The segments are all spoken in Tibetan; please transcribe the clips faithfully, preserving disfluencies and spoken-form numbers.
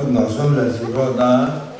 ངག་གསུམ་ལ་གཟིགས་རོགས་གནང་།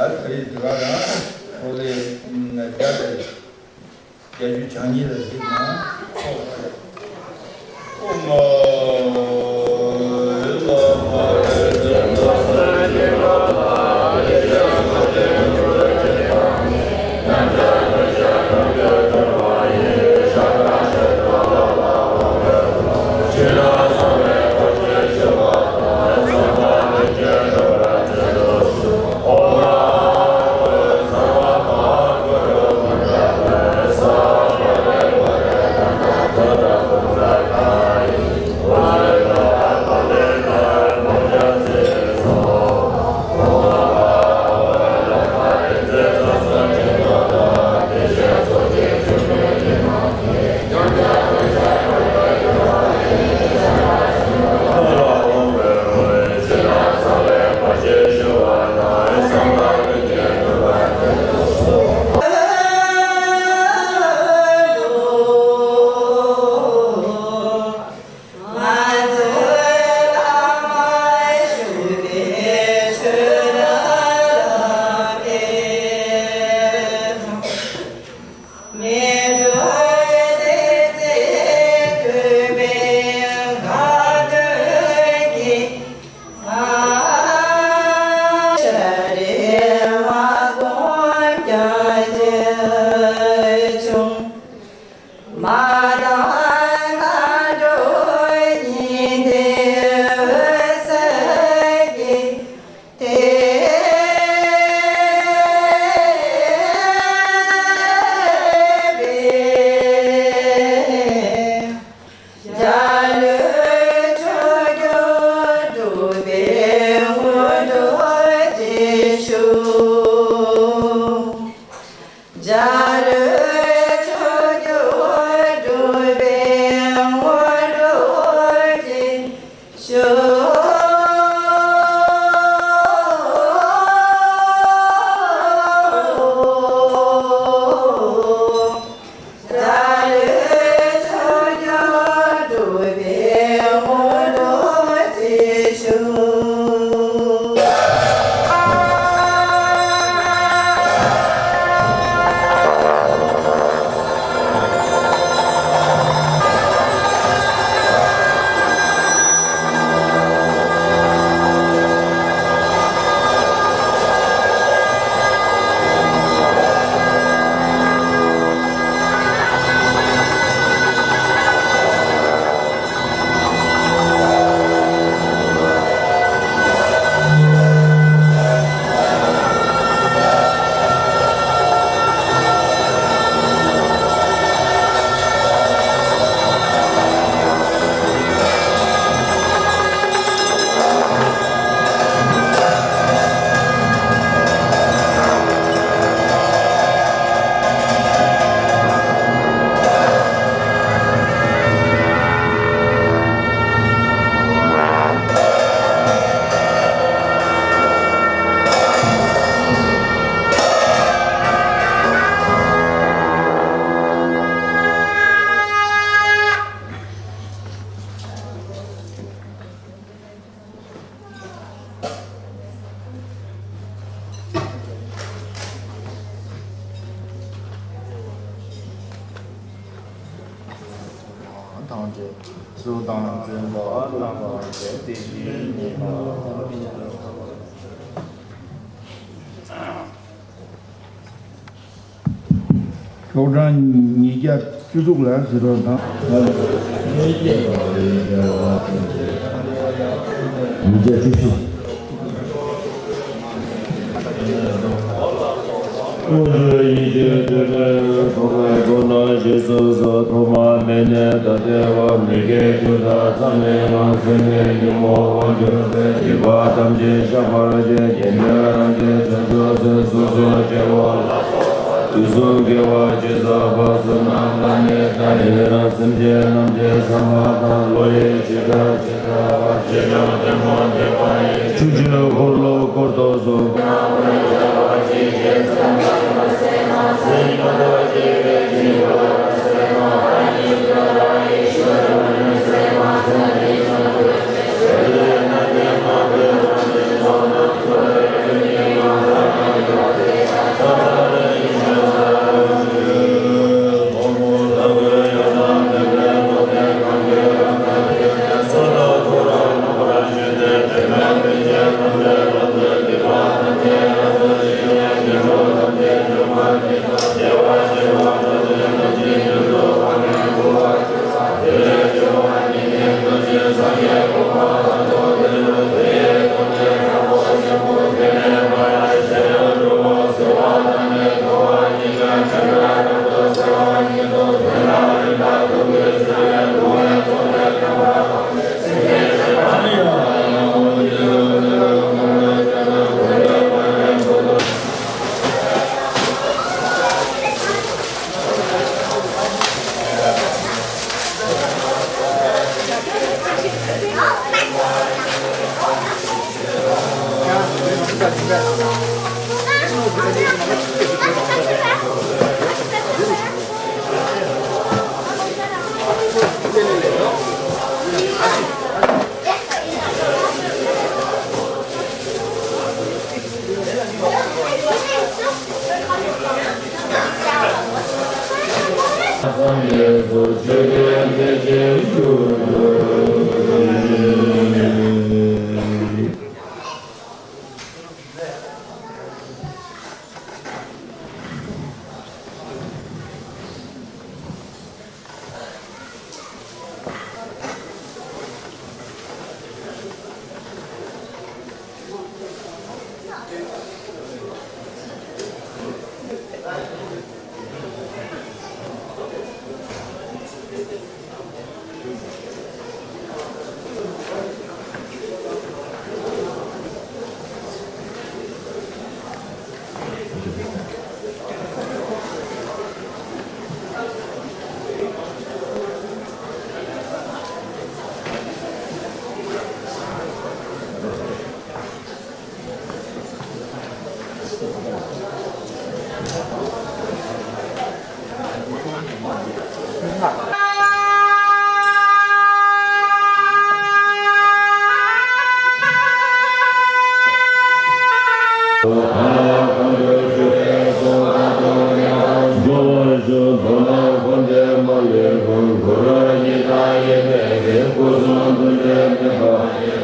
ད་རེས་དེ་ག་རང་ཁོ་ལས་བརྒྱ་དང་བརྒྱད་ཅུ་གྱ་གཉིས་ལ་གཟིགས་ན་ཚོགས་པ་ཨོ་མ། ཐམས་ཅད་གཟུགས་དང་འཛིན་པ་རྣམ་པར་བཅད་དེ་ཉིད་ཉིད་མ། ཤོག་གྲངས་ཉིས་བརྒྱ་བཅུ་དྲུག་ལ་གཟིགས་རོགས་དང་། ཉིས་བརྒྱ་བཅུ་བཞི། དངོས་གྲུབ་ཡིད་བཞིན་དུ་ཐོབ་པའི་གོ་འཕང་རྗེས་སུ་གསོལ། ཐོག་མ་མེད་ནས་ད་ལྟའི་བར་མི་དགེ་བཅུ་དང་མཚམས་མེད་ངན་སེམས་ཀྱི་ཉོན་མོངས་དབང་གྱུར་པའི་སྡིག་པ་ཐམས་ཅད་བཤགས་པར་བྱས། དགེ་འདུན་རང་གི་བྱང་ཆུབ་སེམས་སོ་སོར་བསྐྱེད་པ་ལ་སོགས་པ་དུས་གསུམ་དགེ་བ་ཇི་བསགས་པ་གསུམ་རྣམས་བླ་མེད་མཐའ་ཡས་རང་སེམས་ཅན་ཐམས་ཅད་བསམ་པ་དང་བློ་ཡིས་ཇི་ལྟར་ཇི་ལྟར་བ་ཇི་བཞིན་དེ་མོ་དེ་བ་ཡི་ཆོས་ཀྱི་འཁོར་ལོ་བསྐོར་དུ་གསོལ།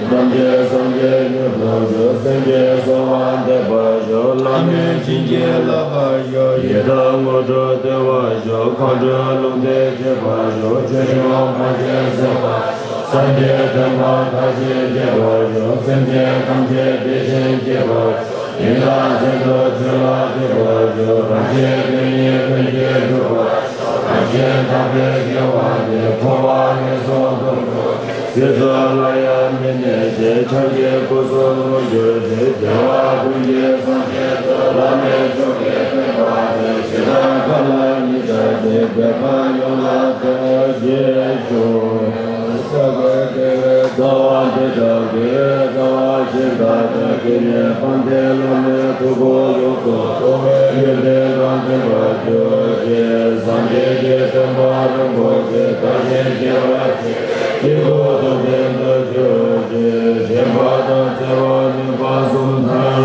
ཐམས་ཅད་སངས་རྒྱས་མྱུར་ཐོབ་ཤོག་སེམས་ཅན་གསོ་བ་འདེབས་པར་ཤོག་བླ་མས་བྱིན་གྱིས་བརླབ་པར་ཤོག་ཡི་དྭགས་དངོས་གྲུབ་སྟེར་བར་ཤོག་མཁའ་འགྲོའི་ལུང་བསྟན་འཁྱིད་པར་ཤོག་ཆོས་སྐྱོང་ཕན་ཆད་གསལ་བར་ཤོག་སངས་རྒྱས་བསྟན་པ་མཐར་ཕྱིན་རྒྱས་པར་ཤོག་སེམས་ཅན་ཐམས་ཅད་བདེ་ཞིང་སྐྱིད་པར་ཤོག་ཡི་དྭགས་གསུམ་མདོ་ཆོས་ལ་འཇུག་པར་ཤོག་རང་གཞན་དོན་གཉིས་ཀུན་གྱི་འགྲུབ་པར་ཤོག་རང་གཞན་དག་པའི་དགེ་བ་འདི་འཁོར་བ་ངན་སོང་དུ་འགྲོ། སྲིད་མཚོ་ལ་ཡང་མི་གནས་ཤིང་། ཆོས་ཀྱི་སྐུ་གསུང་ཐུགས་གྱུར་ཅིག་རྒྱལ་བ་ཀུན་གྱི་སངས་རྒྱས་སོ། བླ་མེད་མཆོག་གི་བསྟན་པ་འདི། ཞིང་དང་ཁམས་ལ་སྙིང་བཅངས་ཤིང་། འདོད་པ་ཡོངས་ལ་སྟོན་པར་བྱེད་ཤོག་ས་གའི་དགེ་བའི་རྩ་བ་འདི་དག་གིས། རྩ་བ་ཞིང་དང་ལྷ་དགེ་བསྙེན་དཔལ་ལྡན་བླ་མའི་ཐུགས་དགོངས་ཡོངས་སུ་རྫོགས་པའི་ཡོན་ཏན་དང་ལྡན་པར་གྱུར་ཅིག་སངས་རྒྱས་ཀྱི་བསྟན་པ་རིན་པོ་ཆེ་དར་ཞིང་རྒྱས་པར་བྱེད། དཀྱིལ་འཁོར་རྫོགས་ལྡན་དུ་གྱུར་ཅིག་ཞེན་པ་དང་བརྩེ་བ་ནུས་པ་གསུམ་ཐར།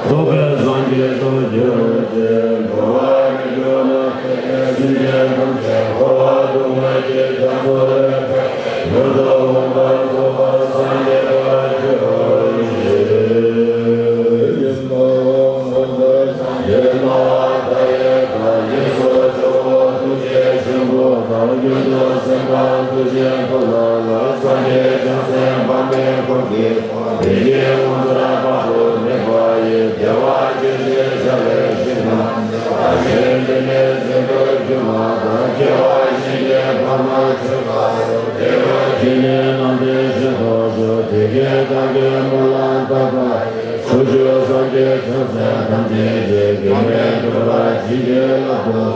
རྫོགས་པའི་སངས་རྒྱས་སུ་གྱུར་ཅིག་འགྲོ་བ་རིགས་དྲུག་ན་ཕེབས་པའི་སེམས་ཅན་ཐམས་ཅད་འཁོར་བ་སྡུག་བསྔལ་གྱི་རྒྱ་མཚོ་ལས་ཐར། མྱུར་དུ་འོངས་པ་རྫོགས་པར་སངས་རྒྱས་པར་གྱུར་ཅིག་ཡུམ་འོག་མིན་ནས་སངས་རྒྱས་སྨྲ་བ་མཐའ་ཡས་དང་། ཡེ་ཤེས་ཆུ་བོ་ཐུགས་རྗེའི་ཆུ་འབུབས་དང་། མྱུར་དུ་སེམས་དཔའ་ཐུགས་རྗེའི་ཐོད་རླངས་ལ། སངས་རྒྱས་བྱང་སེམས་དཔག་མེད་འཁོར་གྱིས། བདེ་སྐྱིད་ངོ་མཚར་དཔག་ཏུ་མེད་པ་ཡི། བདེ་བ་ཆེ་ཞེས་བྱ་བའི་ཞིང་དང་། བདེ་བ་ཆེ་ཞེས་བྱ་བའི་ཞིང་དུ་སྒྱུ་མ་དང་། སྐྱེ་བ་གཞན་གྱིས་ཕར་མ་ཆོད་པ་དང་། བདེ་བ་ཆེ་ནས་ནམ་མཁའི་ཞིང་དུ་སྤྱོད། དེ་སྐད་བདག་གིས་སྨོན་ལམ་བཏབ་པ་ཡིས། ཕྱོགས་བཅུའི་སངས་རྒྱས་བྱང་སེམས་ཐམས་ཅད་ཀྱིས། གེགས་མེད་འགྲུབ་པར་བྱིན་གྱིས་བརླབ་ཏུ།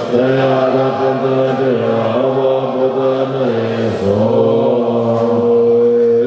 ཏདྱ་ཐཱ། ཏདྱ་ཐཱ། ཨ་ཝ་བོ་དྷ་ནཱ་ཡེ་སྭཱ་ཧཱ།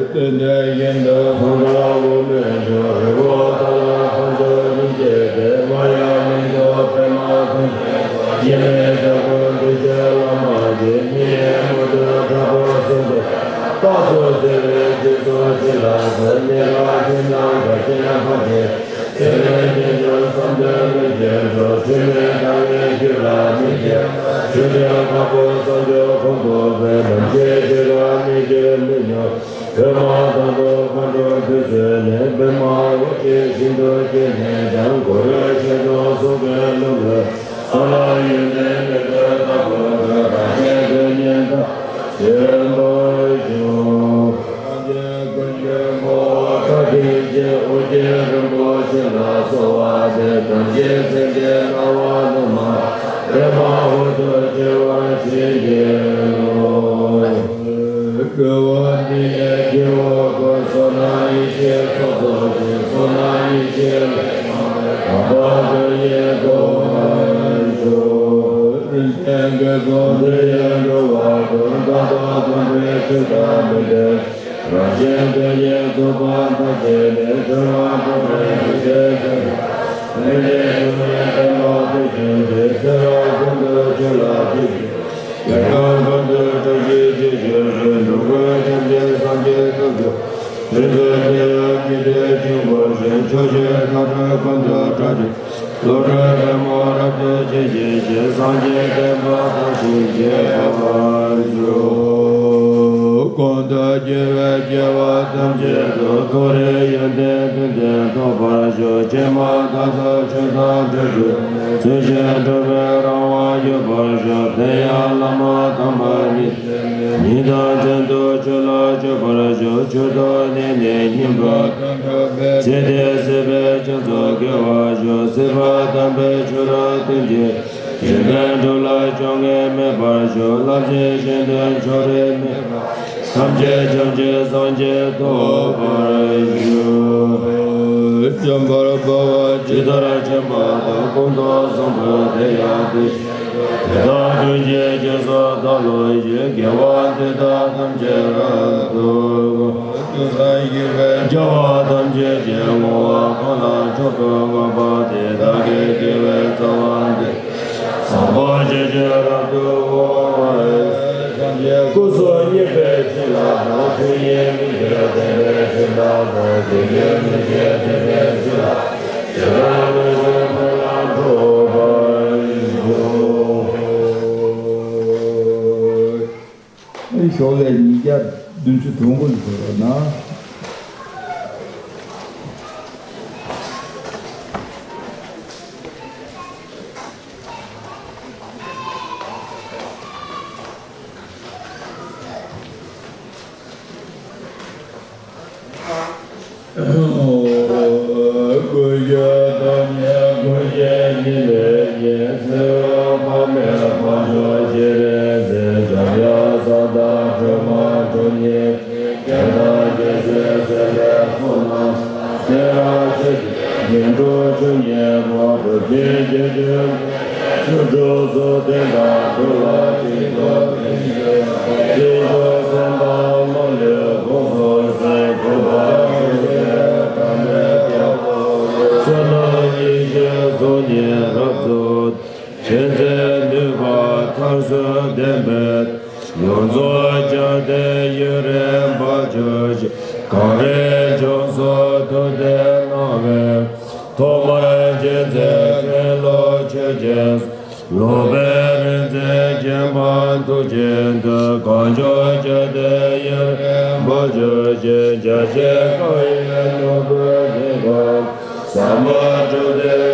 རྟེན་འབྲེལ་བཞིན་དུ་ཕོ་བྲང་དབུ་མའི་ཞབས། རི་བོ་ཐ་ལ་ཕ་ཇོ་གཉིས་ཀྱི་སྡེ། མ་ཡ་གླིང་དུ་པདྨ་འབྱུང་གནས་སྐྱེས། སྐྱེ་མེད་དྲག་པོའི་གདུལ་བྱའི་བླ་མ་ཡིས། མི་ཡི་མུ་སྟེགས་དྲག་པོ་སྲིན་པོ་ཡི། རྟགས་སུ་བྱས་པའི་རྗེས་སུ་བྱིན་རླབས་ཀྱིས། གནས་སྐབས་ཞིང་དང་དགའ་སྐྱེ་ཕ་རྒྱས། ཚེ་ལས་རྒྱལ་འགྱུར་བསམ་དོན་ལྷུན་གྱིས་འགྲུབ། འཁྲུལ་མེད་ལྟ་བའི་རྒྱུད་ལ་མི་སྐྱེ། ཆོས་ཀྱི་དཀར་པོ་གསོལ་འདེབས་ཁོང་དུ་སྤེལ། ནམ་ཞིག་ཆོས་ཀྱི་མིག་གིས་མི་མྱོང་། འོད་དཔག་མེད་དུ་མཁའ་འགྲོ་ཁྱེད་གསོལ་ནས། པདྨ་འོད་ཀྱི་ཞིང་དུ་སྐྱེས་ནས་ཀྱང་། འཁོར་བའི་ཞེ་སྡང་གཟུགས་ཀྱི་རླུང་གིས། སྲོག་ལ་ཡོན་ཏན་མེད་པའི་རྟག་པར་འགྲོ། རང་གཞན་དོན་གཉིས་དག་བྱེད་པར་ཤོག་རང་གཞན་ཀུན་གྱི་ངོ་བོ་བཀའ་དྲིན་ཅན། ཨོ་རྒྱན་རིན་པོ་ཆེ་ལ་གསོལ་བ་འདེབས། དམ་ཅན་སེང་གེའི་རྣ་བ་དུ་མ། པདྨ་འོད་དུ་གྱུར་པར་བྱིན་གྱིས་རློབས། འགྲོ་བ་འདི་ཡི་སྐྱེ་བོ་ཀུན། བསོད་ནམས་ཡེ་ཤེས་ཚོགས་རྫོགས་ཤིང་། བསོད་ནམས་ཡེ་ཤེས་ལས་བྱུང་བའི། དམ་པ་དོན་གཉིས་རྫོགས་པར་ཤོག་རིན་ཆེན་དགེ་ཚོགས་འདི་ཡིས་འགྲོ་བ་ཀུན། རྟག་ཏུ་ཕན་པའི་ཆོས་དང་ལྡན་ཏེ། རང་གཞན་དོན་གཉིས་རྫོགས་པ་མཐར་ཕྱིན་ནས། འཁོར་བ་འཁྲུལ་པའི་རྒྱུད་ལས་ཐར། ལྷན་ཅིག་འཁྲུལ་མེད་པདྨ་འདི་བཞིན་ཏེ། ཚེ་རབས་ཀུན་ཏུ་ཆོས་ལ་ཐུགས་རྗེ། སྐྱེ་རྒ་ན་འཆིའི་རྒྱུན་ལས་འགྲོ་བའི་དོན་བྱེད་པའི། འགྲོ་ཀུན་སེམས་ཅན་སངས་རྒྱས་དོན་དུ། རིགས་དྲུག་དེ་ཡང་ཉན་ཏེ་བྱུང་བར་ཤོག་ཕྱོགས་བཅུའི་མཁའ་འགྲོ་ཀུན་ཏུ་གྲགས་ཤིང་། བློ་གྲོས་དྲན་པ་རབ་ཏུ་ཆེ་ཞིང་ཞེན། སངས་རྒྱས་བསྟན་པ་དར་ཞིང་རྒྱས་པར་ཤོག་གོང་དུ་བགྱིས་པའི་སྐྱེ་བ་ཐམས་ཅད་དུ། མཐོ་རིས་ཡོན་ཏན་ཀུན་དེ་ཐོབ་པར་ཤོག་ཕྱི་མ་མཐར་ཐུག་ཆོས་དང་འབྲེལ་གྱུར་ནས། ཚུལ་བཞིན་སྒྲུབ་པའི་རང་དབང་ཡོད་པར་ཤོག་དེ་ཡང་བླ་མ་དམ་པ་ཉིད། ཉིན་དང་མཚན་དུ་ཆོས་ལ་སྤྱོད་པར་ཤོག་མཆོག་ཏུ་གནས་ནས་སྙིང་པོ་དོན་གྲུབ་པའི། ཚེ་འདི་སྲིད་པའི་རྒྱ་མཚོ་བརྒལ་བར་ཤོག་སྲིད་པ་དམ་པའི་ཆོས་རབ་སྟོན་ཅིང་། གཞན་ཕན་སྒྲུབ་ལ་ཕྱོགས་ངན་མེད་པར་ཤོག་བསླབ་བྱའི་གཞན་དོན་ཕྱོགས་རིས་མེད་པ། ཐམས་ཅད་བྱང་ཆུབ་སངས་རྒྱས་ཐོབ་པར་ཤོག་འཇམ་དཔལ་དཔའ་བོས་ཇི་ལྟར་མཁྱེན་པ་དང་། ཀུན་ཏུ་བཟང་པོ་དེ་ཡང་དེ་བཞིན། དེ་དག་ཀུན་གྱི་རྗེས་སུ་བདག་སློབ་ཅིང་། དགེ་བ་འདི་དག་ཐམས་ཅད་རབ་ཏུ་བསྔོ། ཀུན་བཟང་ཡིད་བཞིན་རྒྱལ་བ་ཐམས་ཅད་ཀྱི་བསྔོ་བ་ཁོ་ན་མཆོག་ཏུ་བསྔགས་པ་དེ་དག་གི་དགེ་བའི་རྩ་བ་འདི། བཟང་པོ་སྤྱོད་ཕྱིར་རབ་ཏུ་བསྔོ་བ་ཡི། སངས་རྒྱས་སྐུ་གསུམ་བརྙེས་པའི་ཕྱིར་ལ་དང་། ཆོས་ཉིད་མི་ཤེས་བདེན་པའི་ཕྱིར་ལ་དང་། བདེན་བཞི་མི་ཤེས་བདེན་པའི་ཕྱིར་ལ། ཞོགས་ལས་ཉིས་བརྒྱ་བདུན་ཅུ་དོན་དགུ་ལ་ཟེར་བ་ན། ཀུན་ཁྱབ་ཐོབ་ནས་ཀུན་བྱེད་ཉིད་ལས་ཉིད། སྲིད་པ་མེད་པ་མཆོག་སྤྱན་རས་གཟིགས། འཇམ་དབྱངས་གསང་བདག་སྒྲོལ་མ་དྲུག་ཉིད། རྒྱལ་དང་རྒྱལ་སྲས་སྲས་ལས་ཚོགས་རྣམས། ཁྱེད་རང་ཆོས་ཀྱི་རྒྱན་དྲུག་ཆོས་ཉིད་འཕགས། གྲུབ་ཆེན་དགེ་བཅུ་ཆོས་དྲུག་གསུང་། དེ་དག་ཐོས་པ་ཅན་དུ་བསྟན་ཏེ། སྲིད་པའི་སེམས་དང་བློ་ལས་ཀུན་སོང་ཞིང་། གུས་པ་ཆོས་ཀྱི་དམ་པའི་རྒྱལ་པོ། བསོད་ནམས་ཡེ་ཤེས་གསུམ་གྱིས་རབ་ཏུ། ཆོས་མཛད་ནུས་པ་མཐར་སོན་ལྡན་པའི། ཡོངས་རྫོགས་བཅོམ་ལྡན་ཡུན་རིང་བར་གྱུར་ཅིག་གངས་རིའི་ལྗོངས་སུ་ཐུབ་བསྟན་གནང་བའི། ཐོག་མར་རྗེ་བཙུན་མཁན་སློབ་ཆོས་ཀྱི། སློབ་དཔོན་རིག་འཛིན་མཁྱེན་པ་ཐུགས་ཀྱི་མཐུས། གངས་ལྗོངས་བཅོམ་ལྡན་ཡུན་རིང་བར་གྱུར་ཅིག་འཇའ་ཆེན་དཀར་ཡོལ་ནོར་བུའི་གླིང་ག་ཟབ་མོ་གྲུབ་བརྟན།